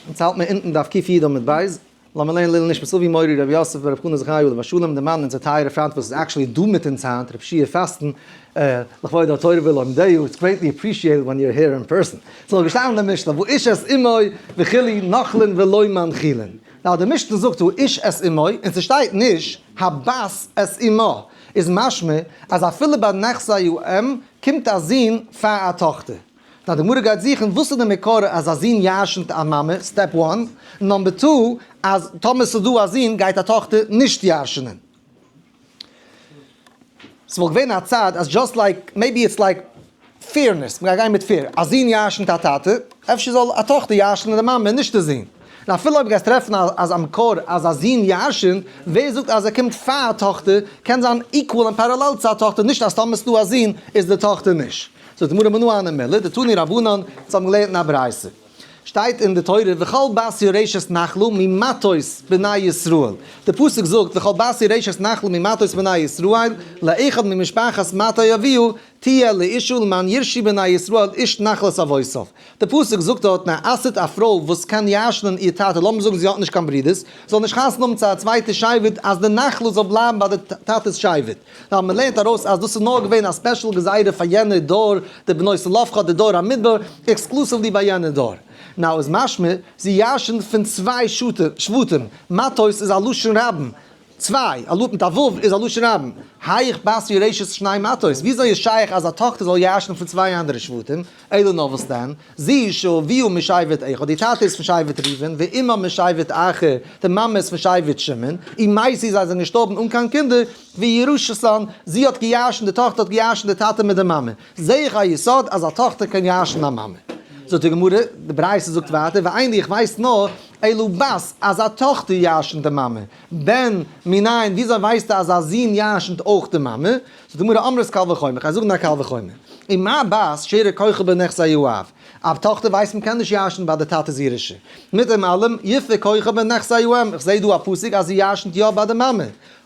אונז האלט מיר אונטן דף קי עמוד ב', לאמיר לערנען לעילוי נשמת אבי מורי רבי יוסף ברב חנא זכרי' עליו השלום, די מאן אונזער טייערע פריינט וואס איז actually דא מיט אונז היינט, רבי שיע פאסטן, לכבוד התורה ולומדיה, it's greatly appreciated when you're here in person. ס'איז געשטאנען אין די משנה, והאיש את אמו וכו' נוחלין ולא מנחילין. Now די משנה זאגט האיש את אמו און ס'שטייט נישט הבת את אמה, איז משמע אז אפילו ביי נכסי האם קומט א זון פאר א טאכטער. נאר די גמרא גייט זוכן וואס איז די מקור אז א זון ירשנ'ט א מאמע, step one, number two, אז טאמער ס'איז דא א זון גייט א טאכטער נישט ירשנ'ען. ס'וואלט געווען א צד אז just like, maybe it's like fairness, מ'גייט גיין מיט fair, א זון ירשנ'ט א טאטע, אפשר זאל א טאכטער ירשנ'ען די מאמע און נישט די זון. און אפילו אויב גייסט טרעפן אז א מקור אז א זון ירשנ'ט, ווער זאגט אז ער קומט פאר א טאכטער, קען זיין equal און parallel צו א טאכטער, נישט אז טאמער ס'דא א זון איז די טאכטער נישט. זאגט די גמרא מנא הני מילי, דתנו רבנן, אונז האבן געלערנט אין א ברייתא, שטייט אין די תורה וכל בת יורשת נחלה ממטות בני ישראל, די פסוק זאגט וכל בת יורשת נחלה ממטות בני ישראל, לאחד ממשפחת מטה אביה תהיה לאשה למען ירשו בני ישראל איש נחלת אבותיו, די פסוק זאגט דארט מען אסר'ט א פרוי וואס קען ירש'נען איר טאטע, לאמיר זאגן זי האט נישט קיין ברודערס, זאל נישט חתונה האבן צו א צווייטע שבט אז די נחלה זאל בלייבן ביי די טאטע'ס שבט. נאר מען לערנט ארויס אז דאס איז נאר געווען א special גזירה פאר יענער דור, די בנות צלפחד, די דור המדבר, exclusively ביי יענער דור. Now איז משמע, זי ירש'נט פון צוויי שבטים, מטות איז א לשון רבים, צוויי, א ל' מיט א ו' איז א לשון רבים, היאך בת יורשת שני מטות, וויאזוי איז שייך אז א טאכטער זאל ירש'נען פון צוויי אנדערע שבטים, אלא נאר וואס דען? זי שאביה משבט אחד, די טאטע איז פון שבט ראובן, ואמה משבט אחר, די מאמע איז פון שבט שמעון, ומתו זיי זענען געשטארבן אן קיין קינדער, וירשתן, זי האט געירשנט, די טאכטער האט געירשנט די טאטע מיט די מאמע. זע איך א יסוד אז א טאכטער קען ירש'ן א מאמע. זאגט די גמרא, די ברייתא זאגט ווייטער, ואין לי איך ווייס נאר, אלא בת, אז א טאכטער ירש'נט די מאמע. בן, מנין, וויאזוי ווייסטו אז א זון ירש'נט אויך די מאמע? זאגט די גמרא, אמרת קל וחומר, כ'גיי זאגן א קל וחומר. ומה בת שארית כחה בנכסי האב, א טאכטער ווייסט מען קען נישט ירש'ן ביי די טאטע'ס ירושה. מיט דעם אלעם, יפה כחה בנכסי האם, איך זעה דא א פסוק אז זי ירש'נט יא ביי די מאמע.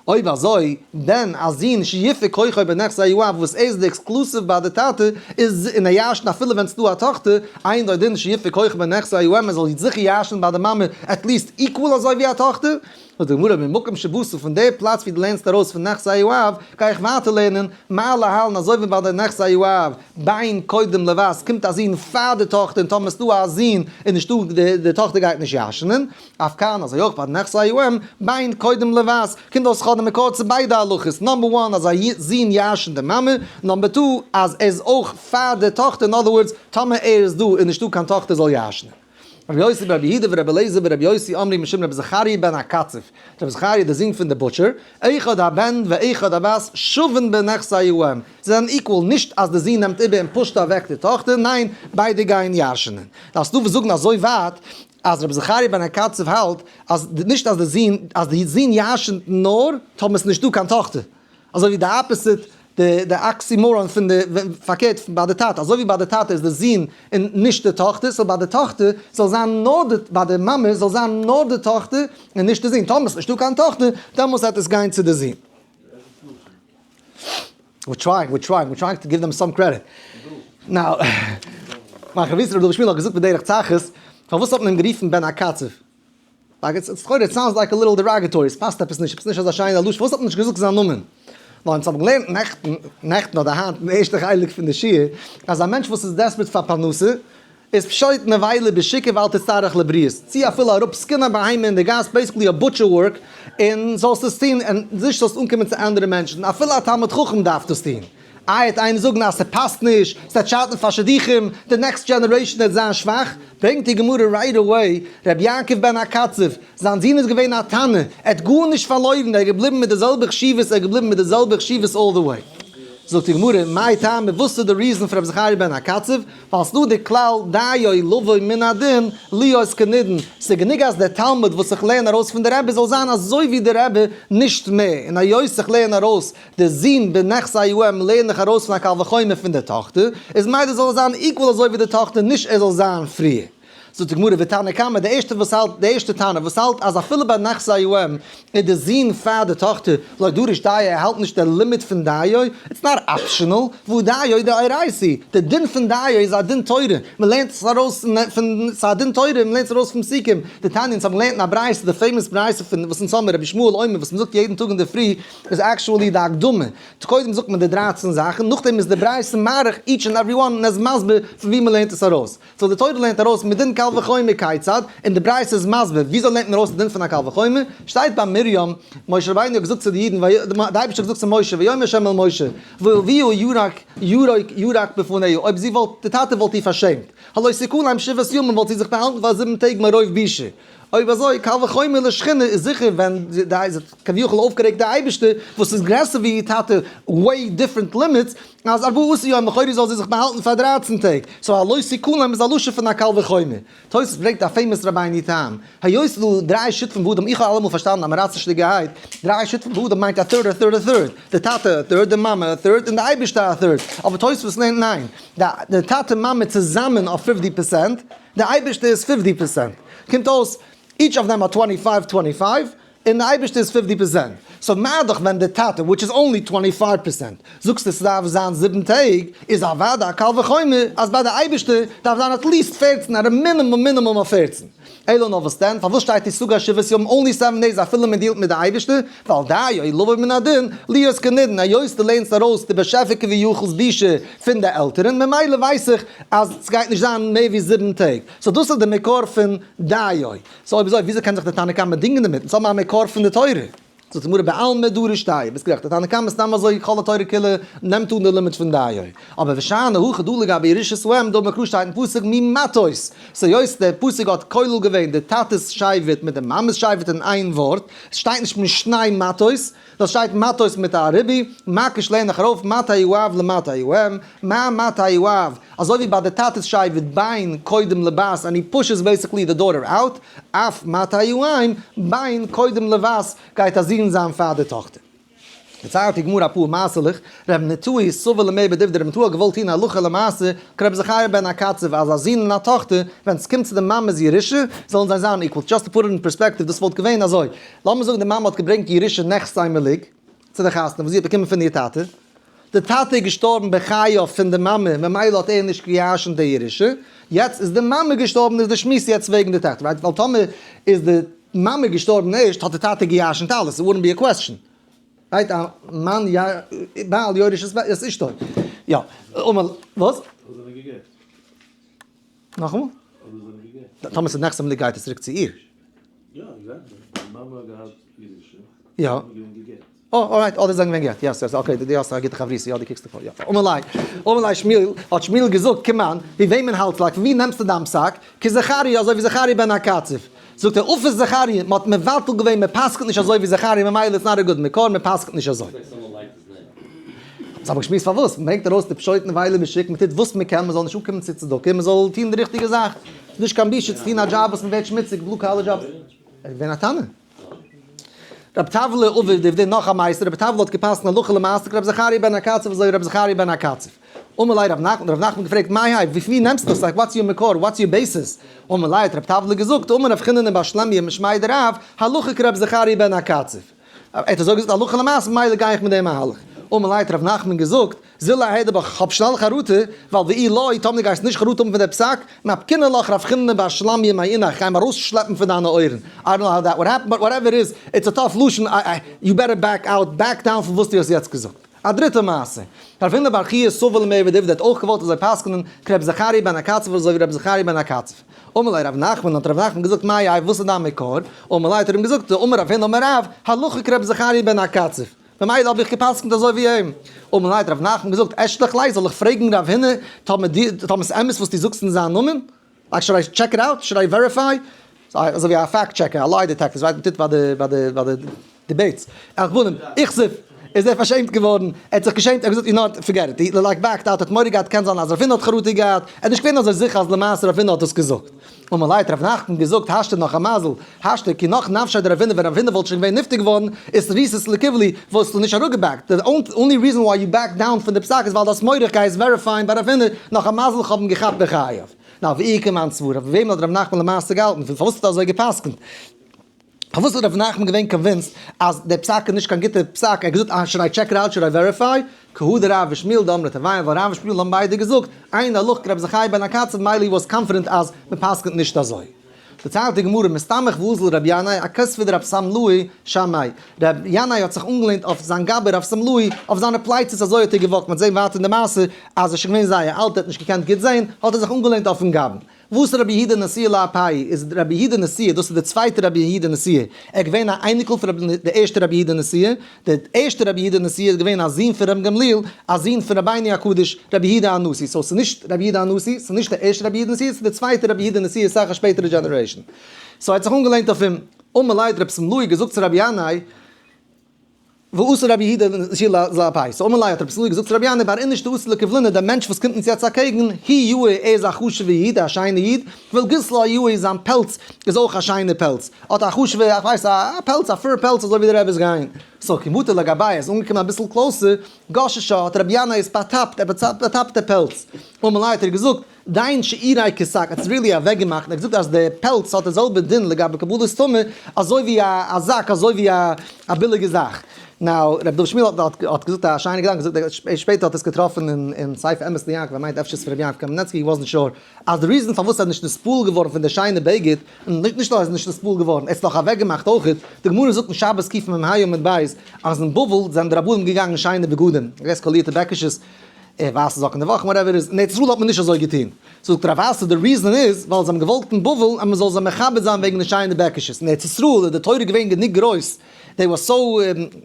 אויב אזוי, דען א זון שיפה כוחו בנכסי האב וואס ער איז די exclusive ביי די טאטע, איז און ער ירש'נט אפילו ווען ס'דא א טאכטער, אינו דין שיפה כוחו בנכסי האם ער זאל זיכער ירש'נען ביי די מאמע at least equal אזוי ווי א טאכטער. זאגט די גמרא ממקום שבאת פון די פלאץ ווי דו לערנסט ארויס פון נכסי האב, גיי איך ווייטער לערנען, מה להלן אזוי ווי ביי די נכסי האב, בן קודם לבת קומט א זון פאר די טאכטער און טאמער ס'דא א זון איז נישטא די טאכטער גייט נישט ירש'נען, אף כאן אזוי אויך ביי די נכסי האם, בן קודם לבת, קומט אויס כ'האב די מקור צו ביידע הלכות, number one אז א זון ירש'נט די מאמע, number two אז ער איז אויך פאר די טאכטער, אין other words טאמער ער איז דא איז נישטא קיין טאכטער זאל ירש'נען. רבי יוסי ברבי יהודה ורבי אליעזר ברבי יוסי אמרו משום רבי זכריה בן הקצב, רבי זכריה דער זון פון די butcher, אחד הבן ואחד הבת שווין בנכסי האם, זיי זענען equal, נישט אז די זון נעמט איבער און push ט אוועק די טאכטער, ניין, ביידע גייען ירש'נען. דארפסט דא זאגן אזוי ווייט אז רבי זכריה בן הקצב האלט אז נישט אז די זון, אז די זון ירש'נט נאר טאמער ס'איז נישטא קיין טאכטער, אזוי ווי די opposite די די oxymoron פון די פארקערט פון ביי די טאטע, אזוי ווי ביי די טאטע איז די זון און נישט די טאכטער, so ביי די טאכטער זאל זיין נאר די, ביי די מאמע זאל זיין נאר די טאכטער און נישט די זון, טאמער ס'איז נישטא קיין טאכטער דעמאלס וועט עס גיין צו די זון. We're trying, we're trying, we're trying to give them some credit. Now, מיין חברותא ר' דוד שמיל האט געזאגט בדרך צחות, פארוואס האט מען אים גערופן בן הקצב? Like it's it's לכאורה it sounds like a little derogatory, עס פאסט עפעס נישט, עפעס נישט אזא שיינע לשון, פארוואס האט מען נישט געזאגט זיין נאמען? ווייל אונז האבן געלערנט נעכטן, נעכטן אדער היינט אין די ערשטע חלק פון די שיעור, אז א מענטש וואס איז desperate פאר פרנסה, איז פשוט נבילה בשוקא ואל תצטרך לבריות, צי אפילו אראפ skin א בהמה אין די גאס, basically א butcher work, און זאלסט עס טון, און נישט זאלסט אנקומען צו אנדערע מענטשן, אפילו א תלמיד חכם דארף דאס טון. איי העט איינער זאגן אז ס'פאסט נישט, ס'וועט שאטן פאר שידוכים, די next generation העט זיין שוואך, ברענגט די גמרא right away, ר' יעקב בן הקצב, זיין זון איז געווען א תנא, ער האט גארנישט פארלוירן, ער איז געבליבן מיט די זעלבע חשיבות, ער איז געבליבן מיט די זעלבע חשיבות all the way. זאגט די גמרא, מאי טעמא, וואס איז די reason פון רבי זכריה בן הקצב, ווייל ס'דא די כלל דיו לבוא מן הדין להיות כנידון, ס'איז גענוג אז דער תלמיד וואס איך לערן ארויס פון די רבי זאל זיין אזוי ווי די רבי, נישט מער, און היות איך לערן ארויס די זון בנכסי האם לערן איך ארויס פון א קל וחומר פון די טאכטער, איז מילא זאל ער זיין equal אזוי ווי די טאכטער נישט ער זאל זיין פריער. זאגט די גמרא ותנא קמא, די ערשטע וואס האלט, די ערשטע תנא וואס האלט אז אפילו ביי נכסי האם איז די זון פאר די טאכטער, לא דריש דיו, ער האלט נישט די לימיט פון דיו, it's not optional, והא דיו דאורייתא, די דין פון דיו איז א דין תורה, מען לערנט עס ארויס פון, ס'איז א דין תורה, מען לערנט עס ארויס פון פסוקים, דתניא אונז האבן געלערנט אין א ברייתא, די famous ברייתא פון וואס אונז האבן רבי ישמעאל אומר וואס מען זאגט יעדן טאג אינדערפרי איז actually די הקדמה, קודם זאגט מען די 13 זאכן, נאכדעם איז די ברייתא מאריך each and every one און ער איז מסביר פון ווי מען לערנט עס ארויס. so די תורה לערנט ארויס מדין קל וחומר כיצד, און די ברייתא איז מסביר וויאזוי לערנט מען ארויס די דין פון א קל וחומר, שטייט ביי מרים, משה רבינו האט געזאגט צו די אידן, די אייבערשטער האט געזאגט צו משה, ויאמר ה' אל משה, ואביה ירק ירוק ירק בפניה, אויב זי וואלט, די טאטע וואלט איר פארשעמט, הלא תכלם שבעת ימים וואלט זי זיך באהאלטן פאר זיבן טעג מרוב בושה. אויב אזוי, קל וחומר לשכינה איז זיכער ווען זי האט כביכול אויפגערעגט די אייבערשטער וואס איז גרעסער ווי איר טאטע way different limits, אז ארבעה עשר יום לכאורה זאל זי זיך באהאלטן פאר 13 טעג, so הלא תכלם איז א לשון פון א קל וחומר. תוס' ברענגט א famous רבינו תם, היות ס'איז דא דריי שותפים באדם, איך האב אלעמאל פארשטאנען אז מ'רייסט נישט ליגערהייט, דריי שותפים באדם מיינט א third א third א third, די טאטע א third, די מאמע א third, און די אייבערשטער א third, אבער תוספות לערנט ניין, די טאטע מאמע צוזאמען אויף 50 percent, די אייבערשטער איז 50 percent, קומט אויס each of them are 25 25, און די אייבערשטער איז 50 percent, so מה דאך ווען די טאטע which is only 25 percent זאגסטו ס'דארף זיין זיבן טעג, איז אוודאי א קל וחומר אז ביי די אייבערשטער דארף זיין at least 14, at minimum minimum אויף 14. אלא נאר וואס דען? פארוואס שטייט תסגר שבעת ימים only seven days אפילו מען deal ט מיט די אייבערשטער? ווייל דיו לבוא מן הדין להיות כנידון, היות דו לערנסט ארויס די באשעפער כביכול'ס בושה פון די עלטערן, ממילא ווייס איך אז סגייט נישט זיין מער ווי זיבן טעג. so דאס איז די מקור פון דיו. so אויב אזוי וויאזוי קען זיך די תנא קמא דינגען דערמיט? אונז האבן א מקור פון די תורה. זאגט די גמרא בעלמא דריש דיו, ביסט גערעכט, די תנא קמא סתם אזוי כל התורה כולה נעמט אן די לימיט פון דיו. אבער ושאני הכא דא לגבי ירושת האם דאמר קרא שטייט אין פסוק ממטות. so היות דער פסוק האט כולל געווען די טאטע'ס שבט מיט די מאמע'ס שבט אין איין ווארט, עס שטייט נישט משני מטות, נאר עס שטייט מטות מיט א ריבוי, מקיש לערן איך ארויף מטה האב למטה האם, מה מטה האב, אזוי ווי ביי די טאטע'ס שבט בן קודם לבת and he pushes basically the daughter out, אף מטה האם, בן קודם לבת גייט א זון זיין פאר די טאכטער. דערציילט די גמרא אפאר מעשה'לעך, ר' נטעי סבר למיעבד עובדא, ר' נטעי האט געוואלט טון הלכה למעשה כרבי זכריה בן הקצב אז א זון און א טאכטער ווען ס'קומט צו די מאמע'ס ירושה זאלן זיי זיין equal, just to put it in perspective דאס וואלט געווען אזוי, לאמיר זאגן די מאמע האט געברענגט ירושה נכסי מלוג צו די חתונה וואס זי האט באקומען פון איר טאטע, די טאטע איז געשטארבן בחייו פון די מאמע ממילא האט ער נישט געירשנט די ירושה, יעצט איז די מאמע געשטארבן איז די שמועס יעצט וועגן די טאכטער, ווייל טאמער איז די מאמע געשטארבן ערשט האט די טאטע געירשנט אלעס, it wouldn't be a question. right א מאן בעל יורש את אשתו. יא. אמאל וואס? אדער זענען גע'גט. נאכאמאל? אדער זענען גע'גט. טאמער ס'איז נכסי מלוג גייט עס צוריק צו איר. יא, exactly. די מאמע האט געהאט ירושה. יא. און געווען גע'גט. אה, alright, אדער זענען געווען גע'גט. yes, yes, okay, דו האסט א גוטע חברותא, יא, דו קוקסט דערפאר, יא. אמר ליה, אמר ליה שמואל, האט שמואל געזאגט, כמאן, ווי וועמען האלטסטו, like, פון ווי נעמסטו דיין פסק? כזכריה, אזוי ווי זכריה בן הקצב. זאגט ער, אפס זכריה, מען האט מבטל געווען, מען פסק'נט נישט אזוי ווי זכריה, ממילא it's not a good מקור, מען פסק'נט נישט אזוי. זיי האבן געשמועסט פארוואס, מען ברענגט ארויס די פשוט'ן וויילער בשוק, מען טוט וואס מען קען, מען זאל נישט אנקומען צו צדקה, מען זאל טון די ריכטיגע זאך. ס'איז נישט קיין בושה צו טון א דזשאב וואס מען ווערט שמוציג, blue collar jobs. ער איז געווען א תנא. רב טבלא עובד עובדין נאך א מייסטער, רב טבלא האט געפסקנט הלכה למעשה כרבי זכריה בן הקצב אזוי ווי רבי זכריה בן הקצב. אמר ליה רב נחמן, רב נחמן געפרעגט מאי האי, ווי ווי נעמסטו דאס, like what's your מקור, what's your basis? אמר ליה האט רב טבלא געזאגט, אמר רב חיננא בר שלמיה משמיה דרב, הלכה כרבי זכריה בן הקצב. ער האט אזוי געזאגט הלכה למעשה ממילא גיי איך מיט דעם מהלך. אמר ליה האט רב נחמן געזאגט, זיל אהדר בך, האב שנעל חרטה, ווייל ואי לא, טאמער דו גייסט נישט חרטה האבן פון דער פסק, מפקינא לך רב חיננא בר שלמיה מאונך, איך גיי אים ארויסשלעפן פון דיינע אויערן. I don't know how that would happen, but whatever it is, it's a tough לשון, you better back out, back down פון וואס דו האסט יעצט געזאגט. א דריטע מעשה. רב הונא בר חייא סבר למיעבד עובדא האט אויך געוואלט אזוי פסק'נען, כרבי זכריה בן הקצב אזוי ווי רבי זכריה בן הקצב. אמר ליה רב נחמן, האט רב נחמן געזאגט מאי האי וואס איז דיין מקור? אמר ליה האט ער אים געזאגט, דאמר רב הונא אמר רב, הלכה כרבי זכריה בן הקצב. ממילא האב איך גע'פסק'נט אזוי ווי אים. אמר ליה האט רב נחמן געזאגט, אשלח ליה, זאל איך פרעגן רב הונא טאמער ס'איז אמת וואס דו זאגסט אין זיין נאמען? like should I check it out? should I verify? אזוי ווי א fact checker, א lie detector, אזוי ווי מ'טוט ביי די debates. על כל פנים, איכסיף, איז ער פארשעמט געווארן, ער האט זיך געשעמט, ער האט געזאגט you know what, forget it, he like backed out, האט מורא געהאט קען זיין אז רב הונא האט חרטה געהאט, ער איז נישט געווען אזוי זיכער אז למעשה רב הונא האט דאס געזאגט. אמר ליה האט רב נחמן געזאגט השתא נאך א מזל, השתא כי נח נפשיה דרב הונא ווען רב הונא וואלט שוין געווען נפטר געווארן איז סריסת לקיבלי וואלסטו נישט אראפגעבעקט, די only reason why you back down פון די פסק איז ווייל דו האסט מורא איך גיי עס וועריפייען ביי רב הונא, נאך א מזל איך האב אים געכאפט בחייו. נאר ואי כמאן סברא, פון וועמען האט ר' נחמן למעשה געהאלטן? פון פארוואס האט ער אזוי גע'פסק'נט? פארוואס איז ר' נחמן געווען convinced אז דער פסק איז נישט קיין גוטער פסק? ער האט געזאגט אה should I check it out should I verify? כי הא דרב ושמואל דאמרי תרוייהו ווייל רב ושמואל האבן ביידע געזאגט אין הלכה כרבי זכאי בן הקצב מילא he was confident אז מען פסק'נט נישט אזוי. דערציילט די גמרא מסתמך ואזיל רבי ינאי אכתפיה דרב שמלאי שמעיה, רבי ינאי האט זיך אנגעלענט אויף זיין גבאי רב שמלאי אויף זיינע פלייצעס אזוי האט ער געוואקט, מען וועט זען ווייטער אין די מעשה אז ער איז שוין געווען זייער אלט ער האט נישט געקענט גוט זען האט ער זיך אנגעלענט אויפן גבאי. וואס רבי יהודה נשיאה לאפי' איז רבי יהודה נשיאה, דאס איז די צווייטע רבי יהודה נשיאה, ער איז געווען א אייניקל פון רבי די ערשטע רבי יהודה נשיאה, די ערשטע רבי יהודה נשיאה איז געווען א זון פון רבן גמליאל, א זון פון רבינו הקדוש רבי יהודה הנשיא, so ס'איז נישט רבי יהודה הנשיא, ס'איז נישט די ערשטע רבי יהודה נשיאה, ס'איז די צווייטע רבי יהודה נשיאה אסאך א שפעטערע generation. so ער האט זיך אנגעלענט אויף אים, אמר ליה האט רבי שמלאי געזאגט צו רבי ינאי, ואתא רבי יהודה נשיאה לאפיה, אמר ליה האט רבי שמלאי געזאגט צו רבי ינאי בר איניש דאתי לקבליניה דער מענטש וואס קומט אונז יעצט אקעגן, הוא יאה ער איז א חשוב'ע איד, א שיינע איד, ולגוזלא יאה זיין פעלץ איז אויך א שיינע פעלץ, האט א חשוב'ע איך ווייס א פעלץ א fur פעלץ אזוי ווי די רעבעס גייען. so כי מטא לגביה איז אנגעקומען אביסל closer, גששה האט רבי ינאי עס באטאפט, ער באטאפט די פעלץ, אמר ליה האט ער געזאגט, דין שעירו כשק, האט עס really אוועקגעמאכט, און ער האט געזאגט אז די פעלץ האט די זעלבע דין לגבי קבלת טומאה אזוי ווי א זאק, אזוי ווי א ביליגע זאך. now, רבי דוד שמואל האט געזאגט א שיינע געדאנק, געזאגט שפעטער האט ער עס געטראפן אין ספר אמת ליעקב, ער מיינט אפשר ס'איז פון רבי יעקב קאמינעצקי, he wasn't sure, אז די reason פארוואס ער איז נישט נתפעל געווארן פון די שיינע בגד, און נישט נאר ער איז נישט נתפעל געווארן, ער האט עס נאך אוועקגעמאכט אויכעט, די גמרא זאגט אין שבת קמ"ה עמוד ב', אז אין בבל זענען די רבנים געגאנגען שיינע בגדים, I guess קאלירטע בעקישעס, ווייסע זאקן די וואך, whatever איז, אין ארץ ישראל האט מען נישט אזוי געטון. זאגט רב אסי די reason איז ווייל זיי האבן געוואלט אין בבל אז מען זאל זיי מכבד זיין וועגן די שיינע בעקישעס, אין ארץ ישראל איז די תורה געווען גענוג גרויס, they were so,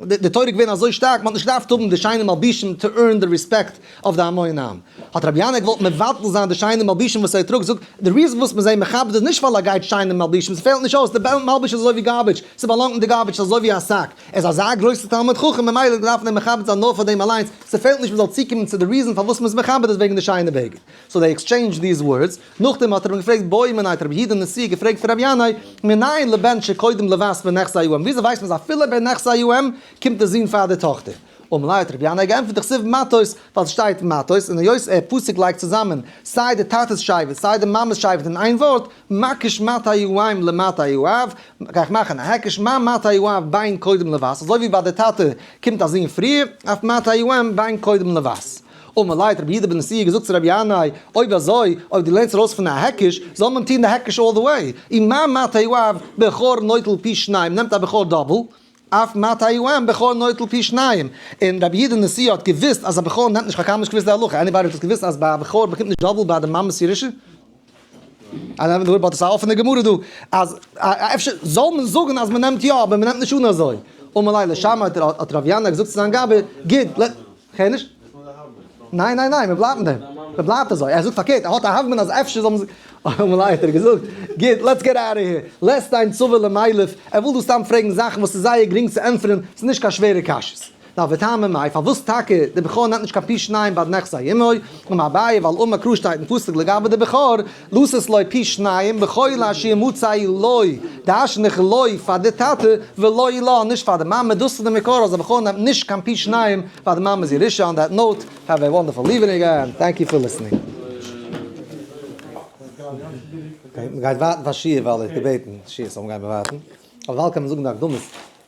די תורה איז געווען אזוי שטארק, מען האט נישט געדארפט האבן די שיינע מלבישים to earn די respect of די המון עם. האט רבי ינאי געוואלט מבטל זיין די שיינע מלבישים וואס ער טראגט, זאגט, די reason וואס מען זיי מכבד איז נישט ווייל ער גייט שיינע מלבישים, ס'פעלט נישט אויס, די מלבוש איז אזוי ווי garbage, ס'באלאנגט אין די garbage אזוי ווי א זאק, ער איז אזא גרויסע תלמיד חכם ממילא דארף מען אים מכבד זיין נאר פאר דעם אליינס, ס'פעלט נישט מ'זאל צוקומען צו די reason פארוואס מ'איז מכבד איז וועגן די שיינע בגד. so they exchanged these words, נאכדעם האט ער אים געפרעגט בעא מיניה האט רבי יהודה נשיאה געפרעגט פון רבי ינאי, מנין לבן שקודם לבת בנכסי האם, וויאזוי ווייסט מען אז אפילו בנכסי האם קומט די זון פאר די טאכטער? אמר ליה האט רבי ינאי געענטפערט דכתיב מטות, ווייל ס'שטייט מטות, און היות ער פסוק לייגט צוזאמען סיי די טאטע'ס שבט סיי די מאמע'ס שבט אין איין ווארט, מקיש מטה האם למטה האב, גיי איך מאכן א היקש, מה מטה האב בן קודם לבת, אזוי ווי ביי די טאטע קומט א זון פריער, אף מטה האם בן קודם לבת. אמר ליה האט רבי יהודה בן נשיאה געזאגט צו רבי ינאי, אויב אזוי, אויב דו לערנסט ארויס פון א היקש, זאל מען טון די היקש all the way, ומה מטה האב בכור נוטל פי שניים, נעמט א בכור double, אף מטה האם בכור נוטל פי שניים, און רבי יהודה נשיאה האט געוואוסט אז א בכור נעמט נישט, כ'האב קיינמאל נישט געוואוסט די הלכה, anybody האט עס געוואוסט אז ביי א בכור באקומט נישט double ביי די מאמע'ס ירושה? but עס איז א אפענע גמרא דא אז אפשר זאל מען זאגן אז מען נעמט יא אבער מען נעמט נישט אן אזוי, אמר ליה לשמעיה האט רבי ינאי געזאגט צו זיין גבאי, גוט, כ'הער נישט. ניין ניין ניין, מען בלייבט מיט דעם, מען בלייבט אזוי, ער זאגט פארקערט, ער האט א הוה אמינא אז אפשר זאל מען זאגן, אמר ליה האט ער געזאגט, גוט, let's get out of here, לית דין סבר למילף, ער וויל דא סתם פרעגן זאכן וואס איז זייער גרינג צו ענטפערן, ס'איז נישט קיין שווערע קשיות. נאר וטעמא מאי, פארוואס טאקע די בכור נעמט נישט קיין פי שניים בעד נכסי אמו, אמר אביי, ווייל אמר קרא שטייט אין פסוק לגבי די בכור, לתת לו פי שניים בכל אשר ימצא לו, דרש'ן איך לו פאר די טאטע, ולא לה נישט פאר די מאמע, דאס איז די מקור אז א בכור נעמט נישט קיין פי שניים פאר די מאמע'ס ירושה, on that note, have a wonderful evening and thank you for listening. okay, מ'גייט ווארטן פאר שיעור ווייל ער האט געבעטן שיעור so מ'גייט מיר ווארטן. אבער דערווייל קען מען זאגן די הקדמות.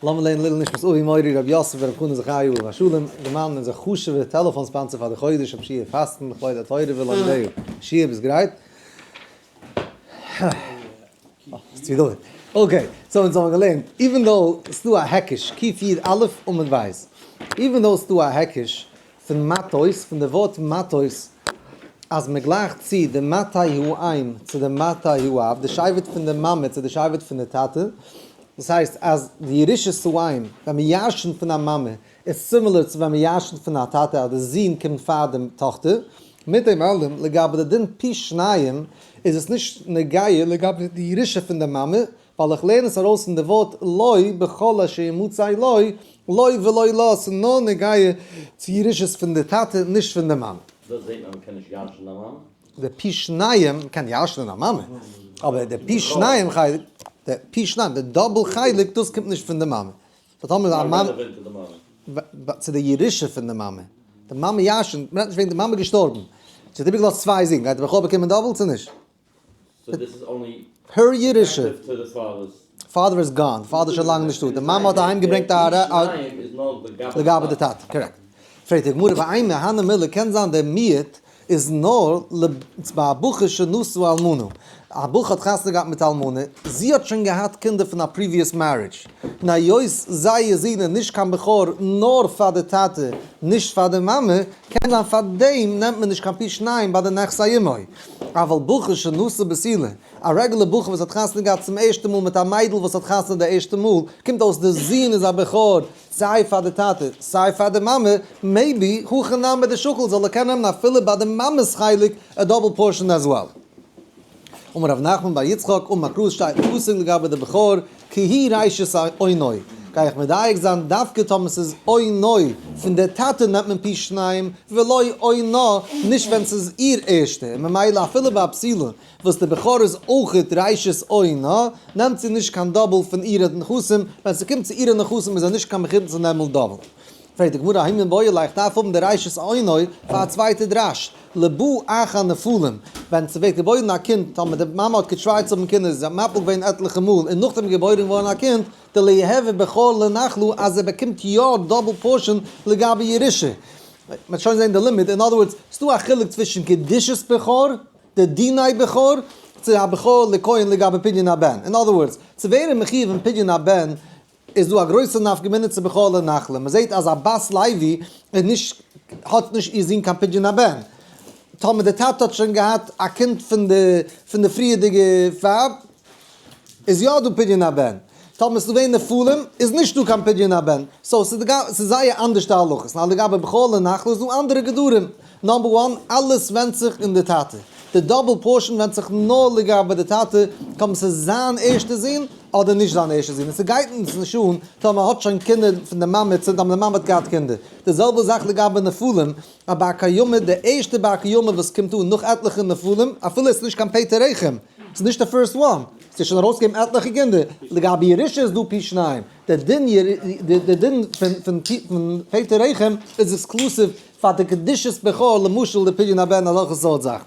לאמיר לערנען לעילוי נשמת אבי מורי רבי יוסף ברב חנן זכרי' עליו השלום, די מאן אונזער חשוב'ער טעלעפאן sponsor פאר די חודש אויף שיעור פאסטן לכבוד התורה ולומדיה. שיעור ביסט גרייט? okay, so אונז האבן געלערנט, even though ס'דא א היקש, קי"א עמוד בית, even though ס'דא א היקש פון מטות, פון די ווארט מטות, אז מ'גלייכט צו די מטה האם צו די מטה האב, די שבט פון די מאמע צו די שבט פון די טאטע, דאס הייסט אז די ירושת האם, ווען מ'ירש'נט פון א מאמע, איז similar צו ווען מ'ירש'נט פון א טאטע אז די זון קומט פאר די טאכטער, מיט דעם אלעם, לגבי די דין פי שניים, איז עס נישט נוגע לגבי די ירושה פון די מאמע, ווייל איך לערן עס ארויס פון די ווארט לו בכל אשר ימצא לו, לו ולא לה, ס'איז נאר נוגע צו ירושות פון די טאטע, נישט פון די מאמע. דאס זעט מען אז מ'קען נישט ירש'נען א מאמע. די פי שניים קען ירש'נען א מאמע, אבער די פי שניים חלק, די פי שניים, די double חלק, דאס קומט נישט פון די מאמע. so טאמער א מאמע, צו די ירושה פון די מאמע, די מאמע ירש'נט, מ'רעדט נישט וועגן די מאמע געשטארבן, זי האט איבערגעלאזט צוויי זין, גייט די בכור באקומען double צו נישט? So this is only Her ירושה. Active to the father's. Father is gone, father איז שוין לאנג נישטא, די מאמע האט אהיים געברענגט א לגבי די טאטע, correct. פרעגט די גמרא ואימא הני מילי קען זיין דער מיעוט איז נאר ביי א בחור שנשא אלמנה, א בחור האט חתונה געהאט מיט א אלמנה, זי האט שוין געהאט קינדער פון א previous marriage, און היות זייער זון איז נישט קיין בכור נאר פאר די טאטע נישט פאר די מאמע, קען זיין פאר דעם נעמט מען נישט קיין פי שניים ביי די נכסי אמו. אבל בחור שנשא בתולה, א regular בחור וואס האט חתונה געהאט צום ערשטע מאל מיט א מיידל וואס האט חתונה די ערשטע מאל, קומט אויס די זון איז א בכור סיי פאר די טאטע סיי פאר די מאמע, maybe הכי נמי דשקיל זאל ער קענען נעמען אפילו ביי די מאמע'ס חלק א double portion as well. אמר רב נחמן בר יצחק אמר קרא שטייט אין פסוק לגבי די בכור כי הוא ראשית אונו, גיי איך מדייק זיין דווקא טאמער ס'איז אונו פון די טאטע נעמט מען פי שניים ולא אונה נישט ווען ס'איז איר ערשטע און ממילא אפילו ביי א בתולה וואס די בכור איז אויכעט ראשית אונה נעמט זי נישט קיין double פון אירע נכסים, ווען ס'קומט צו אירע נכסים איז ער נישט קיין מחותן צו נעמען double. פרעגט די גמרא האי מיבעי ליה איך דארף האבן די ראשית אונו פאר א צווייטע דרש, לבא אחר נפלים, ווען ס'ווערט געבוירן א קינד, טאמער די מאמע האט געטרייט צו האבן קינדער, איז זי מפיל געווען עטליכע מאל און נאכדעם איז געבוירן געווארן א קינד, דליהוי בכור לנחלה אז ער באקומט יא double portion לגבי ירושה. מ'וועט שוין זען די לימוד, in other words, ס'דא א חילוק צווישן קדושת בכור, די דיני בכור, צו א בכור לכהן לגבי פדיון הבן. In other words, צו ווערן מחיוב אין פדיון הבן איז דא א גרויסע נפקא מינה צו בכור לנחלה, מען זעט אז א בת לוי איז נישט האט נישט איר זון קיין פדיון הבן, טאמער די טאטע האט שוין געהאט א קינד פון די פון די פריערדיגע ווייב איז יא דא פדיון הבן, טאמער ס'איז געווען נפלים איז נישט דא קיין פדיון הבן, so ס'איז זייער אנדערש די הלכות, נאר לגבי בכור לנחלה איז דא אנדערע גדרים, number one אלעס ווענדט זיך אין די טאטע, די double portion ווענדט זיך נאר לגבי די טאטע, טאמער ס'איז זיין ערשטע זון אדער נישט זיין ערשטע זון, און ס'גייט אונז נישט אן טאמער האט שוין קינדער פון די מאמע צו טאמער די מאמע האט געהאט קינדער. די זעלבע זאך לגבי נפלים, א בר קיימא, די ערשטע בר קיימא וואס קומט אן נאך עטליכע נפלים, אפילו עס איז נישט קיין פטר רחם, ס'איז נישט די first one, ס'איז שוין ארויסגעגעבן עטליכע קינדער, לגבי ירושה איז דא פי שניים, די דין די דין פון פטר רחם איז exclusive פאר די קדושת בכור למשל די פדיון הבן אזעלכע סארט זאכן.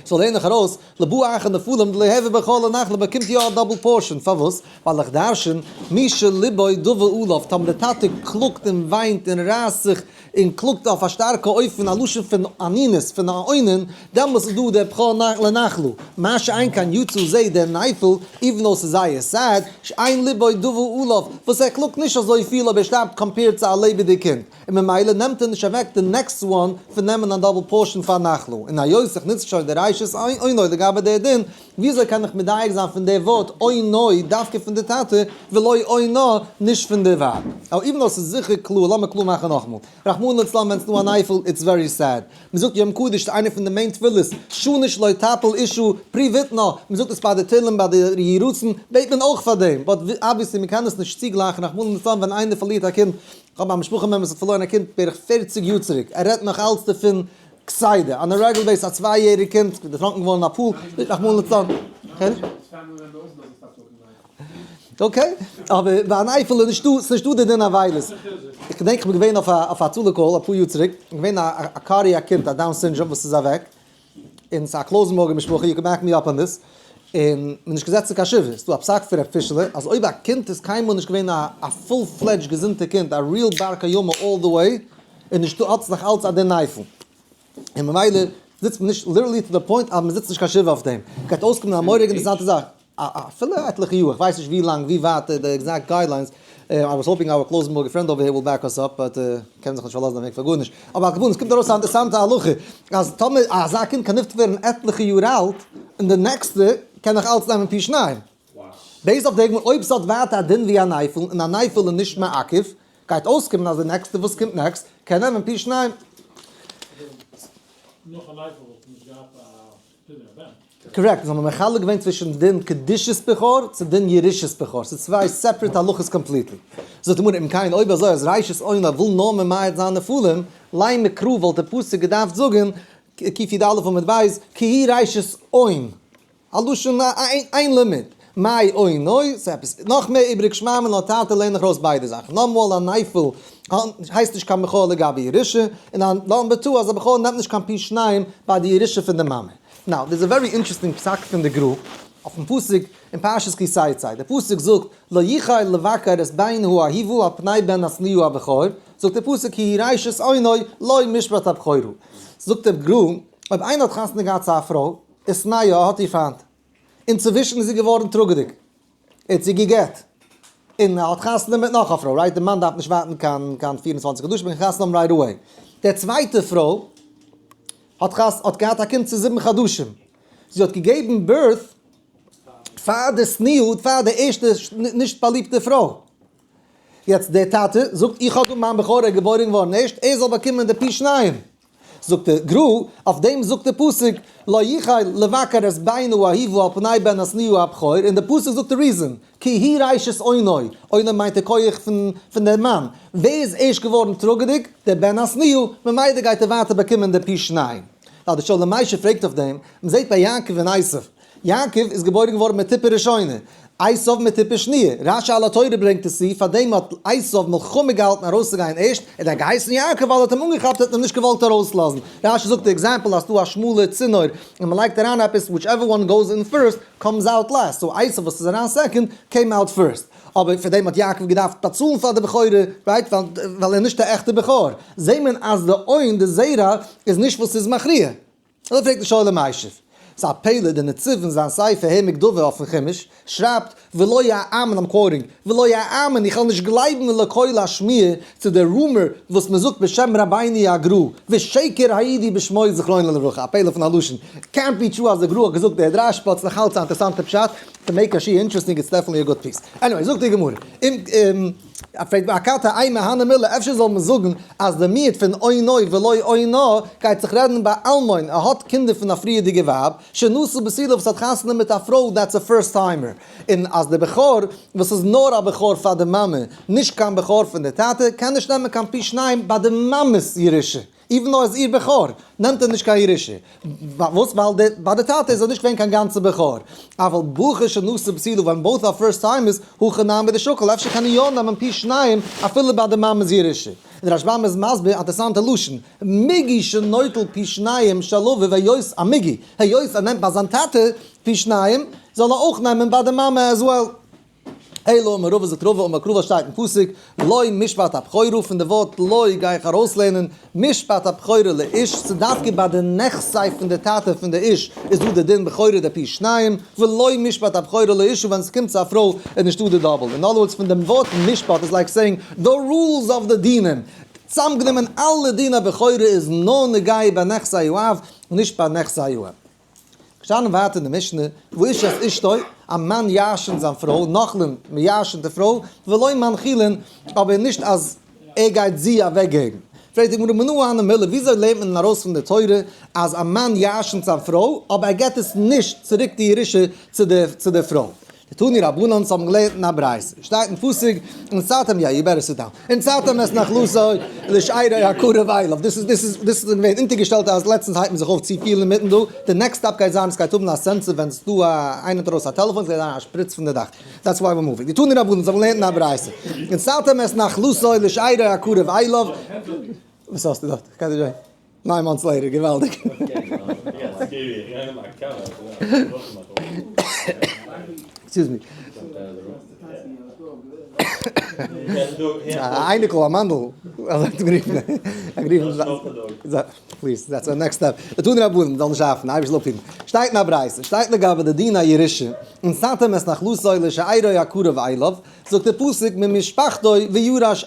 so לערן איך ארויס, לבא אחר נפלים דליהוי בכור לנחלה באקומט יא א double portion, פארוואס? ווייל איך דרשן, מי שליבו דוה עליו, טאמער די טאטע קלאגט און וויינט און רייסט זיך און קלאגט אויף א שטארקע אופן א לשון פון אנינות פון א אונן, דעמאלס איז דא דער בכור לנחלה, מה שאין כן יצא זה דער נפל, even though ס'איז זייער sad, שאין ליבו דוה עליו, וואס ער קלאגט נישט אזויפיל אויב ער שטארבט compared צו א לעבעדיג קינד. און ממילא נעמט ער נישט אוועק די next one פון נעמען א double portion פאר נחלה, און היות איך נוץ שוין די ראשית אונו לגבי די דין, וויאזוי קען איך מדייק זיין פון די ווארט אונו דווקא פון די טאטע, ולא אונה נישט פון די ווייב? אבער even though ס'איז זיכער קלאר, לאמיר קלאר מאכן נאכאמאל, רחמנא לצלן ווען ס'דא א נפל it's very sad, מ'זאגט יום קדוש איז איינע פון די main תפילות, שנה שלא תפיל אשה פרי בטנה, מ'זאגט עס ביי די תהלים ביי די יהי רצון, בעט מען אויך פאר דעם, but obviously מ'קען עס נישט צוגלייכן רחמנא לצלן ווען איינער פארלירט א קינד, כ'האב א משפחה member וואס האט פארלוירן א קינד בערך 40 יאר צוריק, ער רעדט נאך אלץ דערפון כסדר, on a regular basis, א צוויי יעריג קינד איז דערטראנקען געווארן אין א pool, רחמנא לצלן. Okay, אבער ביי אן נפל איז נישטא, ס'איז נישטא די דין אבילות. איך געדענק איך בין געווען אויף א אויף א הצלה call אפאר יאר צוריק, איז געווען א cardiac קינד א Down syndrome וואס איז אוועק, און ס'איז א קלויזענבורגער משפחה, you can back me up on this, און מ'איז נישט געזעצן קיין שבעה, ס'דא א פסק פון ר' פישעלע אז אויב א קינד איז קיינמאל נישט געווען א full fledged געזונטע קינד, א real בר קיימא all the way, איז נישטא אלץ נאך אלץ א דין נפל. און ממילא זיצט מען נישט literally to the point אז מ'זיצט נישט קיין שבעה אויף דעם. גייט אויסקומען א מורא'דיגע אינטערעסאנטע זאך. אפילו עטליכע יאר, איך ווייס נישט ווי לאנג, ווי ווייט די exact guidelines, I was hoping our קלויזענבורגער friend over here will back us up, but קען זיך נישט פארלאזן אויף אים פאר גארנישט. אבער על כל פנים, עס קומט ארויס א אינטערעסאנטע הלכה, אז טאמער אזא קינד קען נפטר ווערן עטליכע יאר אלט, און די נעקסטע קען נאך אלץ נעמען פי שניים. Based אויף די גמרא, אויב ס'האט ווייטער א דין ווי א נפל, און א נפל איז נישט מעכב, גייט אויסקומען אז די נעקסטע וואס קומט next קען נעמען פי שניים. נאך א נפל וואלט נישט געהאט א Correct, זיי האבן מחלק געווען צווישן דין קדושת בכור צו דין ירושת בכור, ס'איז צוויי separate הלכות completely. זאגט די גמרא אם כן אויב אזוי אז ראשית אונו וויל נאר ממעט זיין נפלים, לימא קרא וואלט דער פסוק געדארפט זאגן, קי"א עמוד ב', כי הוא ראשית און, א לשון איין לימוד, מאי אונו, ס'איז עפעס נאך מער איבריג שמע מינה תרתי לערן איך ארויס ביידע זאכן, נאכאמאל א נפל הייסט נישט קיין בכור לגבי ירושה, און א number two אז א בכור נעמט נישט קיין פי שניים ביי די ירושה פון די מאמע. Now, there's a very interesting פסק פון די גרא אויפן פסוק אין פרשת כי תצא. דער פסוק זאגט לא יוכל לבכר את בן האהובה על פני בן השנואה הבכור, זאגט דער פסוק כי הוא ראשית אונו לו משפט הבכורה. זאגט דער גרא, אויב איינער האט חתונה געהאט צו א פרוי, ושנאה, האט איר פיינט, אינצווישן איז זי געווארן טראגעדיג, ער האט זי גע'גט, און האט חתונה מיט נאך א פרוי, right? די מאן דארף נישט ווארטן קיין קיין 24 חדשים, מען קען חתונה האבן right away. די צווייטע פרוי האט האט געהאט א קינד צו 7 חדשים, זי האט געגעבן birth פאר די שנואה, פאר די ערשטע נישט באליבטע פרוי. יעצט דער טאטע זאגט, איך האב דא מיין בכור, ער איז געבוירן געווארן ערשט, ער זאל באקומען די פי שניים. זאגט דער גרא, אויף דעם זאגט דער פסוק, לא יוכל לבכר את בן האהובה על פני בן השנואה הבכור, און דער פסוק זאגט די reason, כי הוא ראשית אונו, אונו מיינט די כח פון דער מאן, ווער איז ערשט געווארן טראגעדיג? דער בן השנואה, ממילא גייט ער ווייטער באקומען די פי שניים. ווייל דער שואל ומשיב פרעגט אויף דעם, מען זעט ביי יעקב און עשו, יעקב איז געבוירן געווארן מיט טיפה ראשונה, עשו מיט טיפה שניה, רשי על התורה ברענגט עס צו, פארדעם האט עשו מלחמה געהאלטן ארויסצוגיין ערשט, ער האט געהייסן יעקב ווייל ער האט אים אנגעכאפט האט אים נישט געוואלט ארויסלאזן, רשי זאגט די example אז ס'דא א שמאלע צינור און מ'לייגט אריין עפעס whichever one goes in first comes out last, so עשו וואס איז אריין second came out first, אבער פאר דעם האט יעקב געדארפט באצאלן פאר די בכורה, right? ווייל ער איז נישט א עכטע בכור, זעהט מען אז די און די זרע איז נישט וואס איז מכריע. אזוי פרעגט די שואל ומשיב. ס'איז א פלא, דער נציב אין זיין ספר העמק דבר אויפן חומש שרייבט ולא יאמן, I'm quoting, ולא יאמן, איך וועל נישט גלייבן לקול השמועה, צו די rumor וואס מען זאגט בשם רבינו הגרא, ושקר העידו בשמו זכרונו לברכה, א פלא פון א לשון, can't be true אז די גרא האט געזאגט דער דרש, but ס'איז נאכאלץ א אינטערעסאנטע פשט, to make א שיעור interesting it's definitely a good piece. Anyway, זאגט די גמרא, אם. ער פרעגט ואכתי אימא הני מילי, אפשר זאל מען זאגן אז די מיעוט פון אונו ולא אונה גייט זיך רעדן ביי אלמון, ער האט קינדער פון א פריערדיגע ווייב, שנשא בתולה וואס האט חתונה מיט א פרוי that's a first timer, און אז די בכור וואס איז נאר א בכור פאר די מאמע, נישט קיין בכור פון די טאטע, קען נישט נעמען קיין פי שניים ביי די מאמע'ס ירושה. Even though ער איז איר בכור, נעמט ער נישט קיין ירושה. פארוואס? ווייל די ביי די טאטע איז ער נישט געווען קיין גאנצע בכור. אבל בחור שנשא בתולה ווען both are first timers, הכי נמי דשקיל, אפשר קען ער יא נעמען פי שניים אפילו ביי די מאמע'ס ירושה. און די רשב"ם איז מסביר א אינטערעסאנטע לשון, מיגו שנוטל פי שניים של אביו היות א מיגו, היות ער נעמט ביי זיין טאטע פי שניים, זאל ער אויך נעמען ביי די מאמע as well. אלא אמר רבא זאגט רבא אמר קרא שטייט אין פסוק לו משפט הבכורה, פון די ווארט לו גיי איך ארויסלערנען משפט הבכורה לאיש, ס'דווקא ביי די נכסי פון די טאטע פון די איש איז דא די דין בכורה די פי שניים, ולא משפט הבכורה לאשה ווען ס'קומט צו א פרוי איז נישטא די double, אין other words פון דעם ווארט משפט איז like saying the rules of the דינים, צוזאמגענומען אלע דיני בכורה איז נאר נוגע ביי נכסי האב און נישט ביי נכסי האם. געשטאנען ווייטער אין די משנה, והאיש את אשתו, א מאן ירש'נט זיין פרוי, נוחלין, מען ירש'נט די פרוי, ולא מנחילין, אבער נישט אז ער גייט זי אוועקגעבן. פרעגט די גמרא, מנא הני מילי, וויאזוי לערנט מען ארויס פון די תורה אז א מאן ירש'נט זיין פרוי, אבער ער געבט עס נישט צוריק די ירושה צו די פרוי? דתנו רבנן, אונז האבן געלערנט אין א ברייתא, שטייט אין פסוק, ונתתם יא, you better sit down, ונתתם את נחלתו לשארו הקרוב אליו, דאס איז דאס איז דאס איז געווען אונטערגעשטעלט אז לעצטנס הייבט מען זיך אויף צו פיל אינמיטן דא, די next step גייט זיין עס גייט האבן א sensor ווען ס'איז דא א איינער האט ארויס א טעלעפאן ס'גייט זיין א שפריץ פון די דאך, that's why we're moving, דתנו רבנן, אונז האבן געלערנט אין א ברייתא, ונתתם את נחלתו לשארו הקרוב אליו, וואס האסטו דארט? כ'קען נישט זען. 9 months later, געוואלדיג. Excuse me. א אייניקל, א מאנדל. אזוי האט מען גערופן. ער גערופן. Please, that's our next step. דתנו רבנן, מ'זאל נישט שאפן, אייביג זאל אפהיטן. שטייט אין א ברייתא, שטייט לגבי די דין הירושה, ונתתם את נחלתו לשארו הקרוב אליו, זאגט דער פסוק ממשפחתו וירש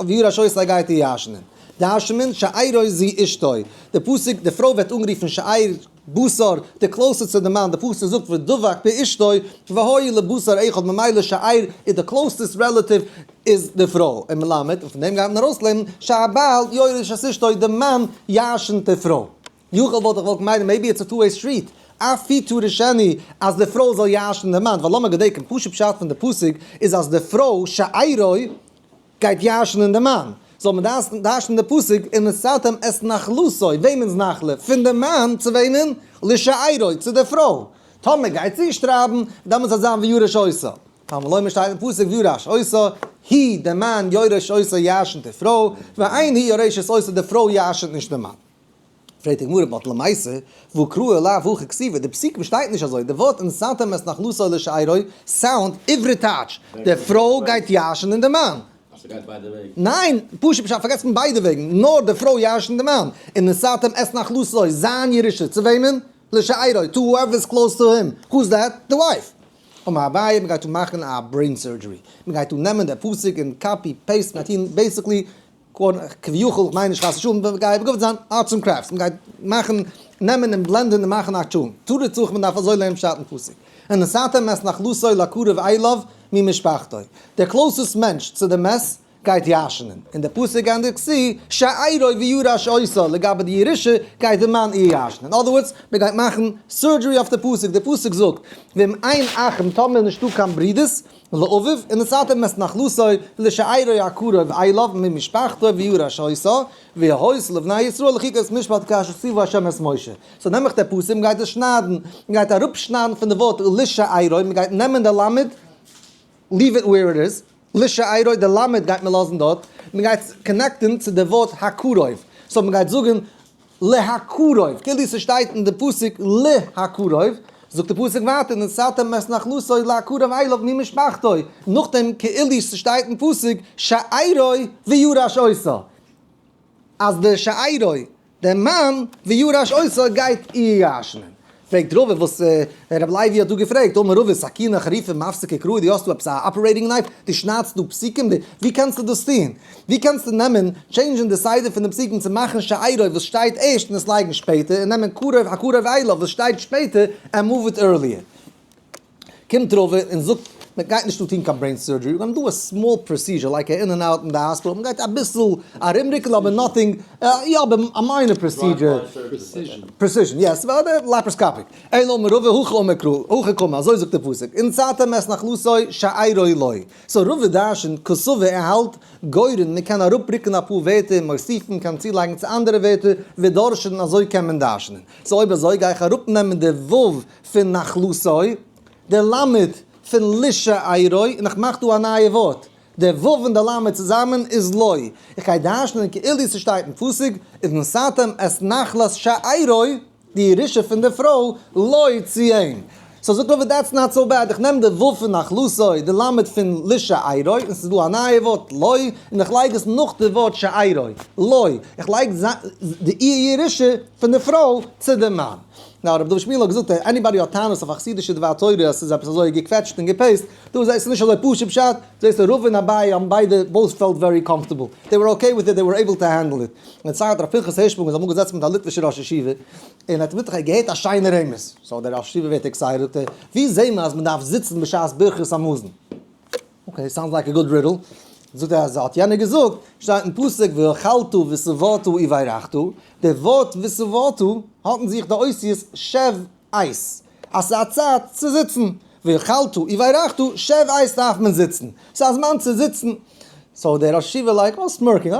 וירש אותה גייט איר ירש'נען. דרש'נט מען שארו זו אשתו. די פסוק, די פרוי ווערט אנגערופן שאר בשר, די closest צו די מאן, די פסוק זאגט ודבק באשתו והיו לבשר אחד, ממילא שאר איז די closest relative איז די פרוי, און מלמד, און פון דעם גייט מען ארויסלערנען שהבעל יורש את אשתו, די מאן ירש'נט די פרוי. יכול וואלט איך געוואלט מיינען maybe it's a two way street, אף היא תירשנו אז די פרוי זאל ירש'נען די מאן, ווייל לאמיר געדענקען פשוט פשט פון די פסוק איז אז די פרוי שארו גייט ירש'נען די מאן, זאל מען דרש'נען די פסוק ונתתם את נחלתו, וועמענס נחלה? פון די מאן צו וועמען? לשארו, צו די פרוי, טאמער גייט זי שטרייבן, דעמאלטס זאל זיין וירש אותה. תלמוד לומר שטייט אין פסוק וירש אותה, היא די מאן יורש אותה ירש'נט די פרוי, ואין היא יורשת אותו די פרוי ירש'נט נישט די מאן. פרעגט די גמרא, but למעשה, והא קראי לאו הכי כתיבא, די פסוקים שטייט נישט אזוי, די ווארט ונתתם את נחלתו לשארו sound עברי טייטש, די פרוי גייט ירש'נען די מאן. אז ס'גייט ביידע וועגן. ניין, פשוט פשט, פארגעסט פון ביידע וועגן, נאר די פרוי ירש'נט די מאן, ונתתם את נחלתו, זיין ירושה, צו וועמען? לשארו, to whoever is close to him, who's that? די wife. אמר אביי, מ'גייט דא מאכן א brain surgery, מ'גייט דא נעמען די פסוק און copy paste, מ'גייט טון basically כביכול, כ'מיין נישט חס ושלום, מ'גייט גוט זיין arts and crafts, מ'גייט מאכן, נעמען און blend ען און מאכן א טשולנט, תורה צורך מ'דארף אזוי לערנען פשט אין פסוק, ונתתם את נחלתו לקרוב אליו ממשפחתו, דער closest מענטש צו די מת גייט ירש'נען, און דער פסוק ענדיגט צו, שארו וירש אותה, לגבי די ירושה גייט די מאן איר ירש'נען, אין other words, מ'גייט מאכן surgery אויף די פסוק, די פסוק זאגט, ואם אין אחים טאמער נישטא קיין ברודערס, לאביו, ונתתם את נחלתו לשארו הקרוב אליו ממשפחתו וירש אותה, והיתה לבני ישראל לחוקת משפט כאשר ציוה ה' את משה. so נעם איך די פסוק, מ'גייט עס שניידן, מ'גייט אראפשניידן פון די ווארט לשארו, מ'גייט נעמען די למד, leave it where it is, לשארו, די למד גייט מען לאזן דארט, מ'גייט connect ן צו די ווארט הקרוב, so מ'גייט זאגן להקרוב, כאילו ס'שטייט אין די פסוק להקרוב, זאגט די פסוק ווייטער ונתתם את נחלתו להקרוב אליו ממשפחתו, נאכדעם כאילו ס'שטייט אין פסוק שארו וירש אותה, אז די שארו, דער מאן, וירש אותה גייט איר ירש'נען. פרעגט רבא וואס רבי לוי האט דא געפרעגט, אמר רבא סכינא חריפא מפסקא קראי דו האסט דא עפעס א operating knife, דו שניידסט דא פסוקים, ווי קענסטו דאס טון? ווי קענסטו נעמען change ן די סדר פון די פסוקים צו מאכן שארו וואס שטייט ערשט און עס לייגן שפעטער און נעמען קרוב הקרוב אליו וואס שטייט שפעטער and move it earlier? קומט רבא און זאגט מען גייט נישט דא טון קיין brain surgery, we gonna do a small procedure like a in and out אין די האספיטאל, מען גייט אביסל ארומרוקן אבער nothing, יא אבער א minor procedure. Precision, yes, laparoscopic. אלא אמר רבא הכי אמר קרא, הכי קאמר, אזוי זאגט דער פסוק, ונתתם את נחלתו שארו לו. so רבא דרשנ'ט קסבר ער האלט גורן מען קען אראפרוקן אפאר ווערטער מוסיפין מען קען צולייגן צו אנדערע ווערטער ודרש'ן אזוי קען מען דרש'נען. so אויב אזוי גיי איך אראפנעמען די ו' פון נחלתו, די ל' פון לשארו, און איך מאך דא א נייע ווארט. די ו' און די ל' צוזאמען איז לו. איך גיי דרש'נען כאילו ס'שטייט אין פסוק, ונתתם את נחלת שארו, די ירושה פון די פרוי, לו צו אים. so זאגט רבא that's not so bad, איך נעם די ו' פון נחלתו, די ל' פון לשארו, און ס'איז דא א נייע ווארט לו, און איך לייג עס נאך די ווארט שארו, לו, איך לייג די איר ירושה פון די פרוי צו די מאן. נאר רבי דוד שמיל האט געזאגט אז anybody האט טענות אויף א חסידישע דבר תורה אז ס'איז עפעס אזוי געקוועטשט און גע paste ט, דא איז עס נישט אזוי פשוט פשט, זעסט רבא און אביי האבן ביידע both felt very comfortable, they were okay with it, they were able to handle it. און דערציילט ר' פנחס הירשפרונג איז אמאל געזעצן מיט א ליטווישע ראש ישיבה, און ער האט מיט געהערט א שיינע רמז, so דער ראש ישיבה ווערט excited, זאגט ער, ווי זעהן מיר אז מען דארף זיצן בשעת ברכת המזון? okay, sounds like a good riddle. זאגט ער אז האט יענער געזאגט, שטייט אין פסוק ואכלת ושבעת וברכת, די ווארט ושבעת האט אין זיך די אותיות שב עת, אז ס'איז א צייט צו זיצן, ואכלת וברכת, שב עת דארף מען זיצן, ס'איז א זמן צו זיצן. so דער ראש ישיבה like, oh smirking,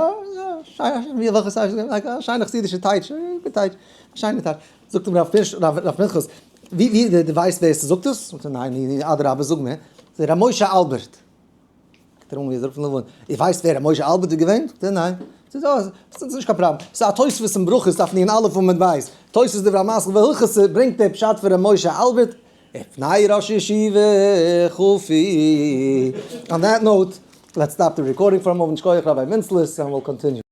אה, שיינע חסידישע טייטש, גוט טייטש, א שיינע טייטש. זאגט אים רב פנחס, ווי ווי דו ווייסט ווער ס'זאגט עס? זאגט ער, ניין, אדרבה זאג מיר. זאגט ער, ר' משה אלבערט. קוקט ער אן ווי ער זאגט פון לבנון, איר ווייסט ווער ר' משה אלבערט איז געווען? זאגט ער, ניין. זאגט ער, אה, ס'איז נישט קיין פראבלעם, ס'איז א תוספות אין ברכות דף נ"א עמוד ב', תוספות דיבור המתחיל והלכתא ברענגט דער פשט פון ר' משה אלבערט, ופני ראש ישיבה חפי. On that note, let's stop the recording for a moment, שכוח ראביי מינצלעס, and we'll continue.